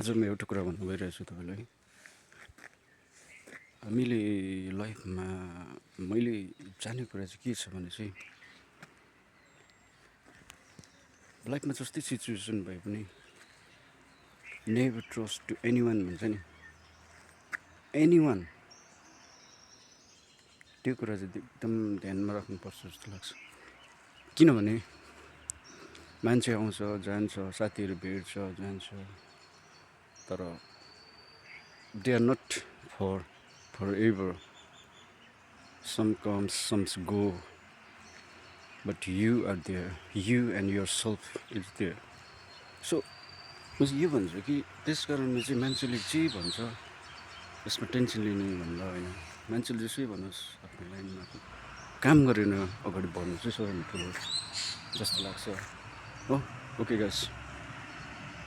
आज म एउटा कुरा भन्नु गइरहेको छु तपाईँलाई। हामीले लाइफमा मैले जानेको कुरा चाहिँ के छ भने चाहिँ लाइफमा जस्तै सिचुएसन भए पनि नेभर ट्रस्ट टु एनीवान भन्छ नि, एनीवान। त्यो कुरा चाहिँ एकदम ध्यानमा राख्नुपर्छ जस्तो लाग्छ। किनभने मान्छे आउँछ जान्छ, साथीहरू भेट्छ जान्छ, तर दे आर नट फर एभर। Some comes, somes go, but you are there, you and yourself is there. So म चाहिँ यो भन्छु कि त्यस कारणले चाहिँ मान्छेले जे भन्छ त्यसमा टेन्सन लिने भन्दा होइन, मान्छेले जसै भनोस् आफ्नो लाइनमा काम गरेर अगाडि बढ्नु चाहिँ सबैभन्दा ठुलो जस्तो लाग्छ हो। Okay guys.